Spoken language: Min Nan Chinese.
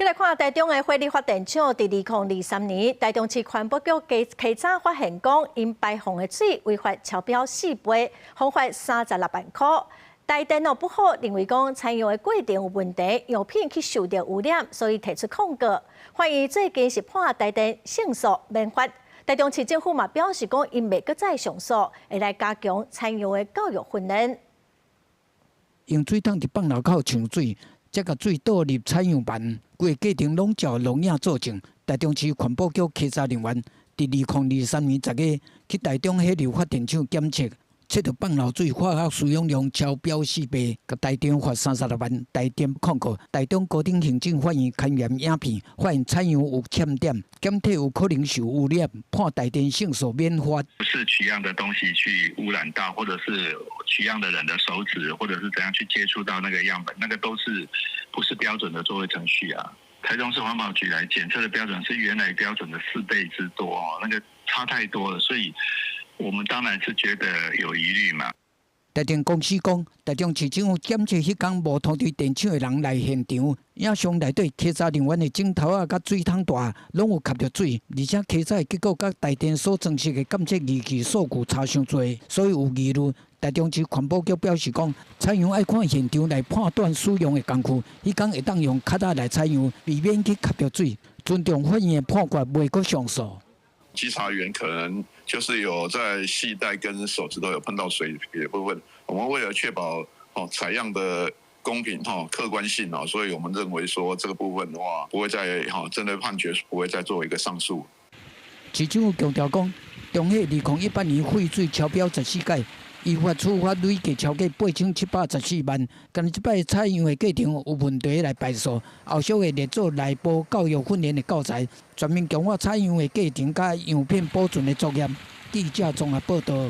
繼來看台中的火力發電廠，佇2023年，台中市環保局稽查發現講，𪜶排放的水違法超標四倍，罰款36萬箍。台電哦不服，認為講採樣的過程有問題，樣品去受著污染，所以提出抗告。法院最近是判台電勝訴免罰。台中市政府嘛表示講，𪜶袂閣再上訴，會來加強採樣的教育訓練。用水桶佇放流口搶水，才共水倒入採樣盤，規個過程攏照錄影作證。台中市環保局稽查人員佇2023年10月去台中火力發電廠檢測，測著放流水化學需氧量超標四倍，共台中罰36萬。台電抗告，台中高等行政法院勘驗影片，發現採樣有欠點，檢體有可能受污染，判台電勝訴免罰。不是取樣的東西去污染到，或者是取樣的人的手指，或者是怎樣去接觸到那個樣本，那個都是不是標準的作業程序啊？台中市環保局來檢測的標準是原來標準的4倍之多哦，那個差太多了，所以我們當然是覺得有疑慮嘛。台電公司講，台中市政府檢測彼工無通知電廠的人來現場，影像內底稽查人員的指頭仔佮水桶帶攏有吸著水，而且稽查的結果佮台電所裝設的監測儀器數據差傷濟，所以有疑慮。台中市環保局表示講，採樣愛看現場來判斷使用的工具，彼工會當用卡仔來採樣，避免去吸著水，尊重法院的判決，袂閣上訴。稽查員可能就是有在繫帶跟手指都有碰到水的部分，我們為了確保哦採樣的公平哈客觀性哦，所以我們認為說這個部分的話，不會再哈針對判決不會再做一個上訴。市政府強調講，中火2018年廢水超標14屆，依法處罰累計超過8714萬。今這擺採樣的過程有問題來敗訴，後續會列做內部教育訓練的教材，全面強化採樣的過程佮樣品保存的作業。記者綜合報導。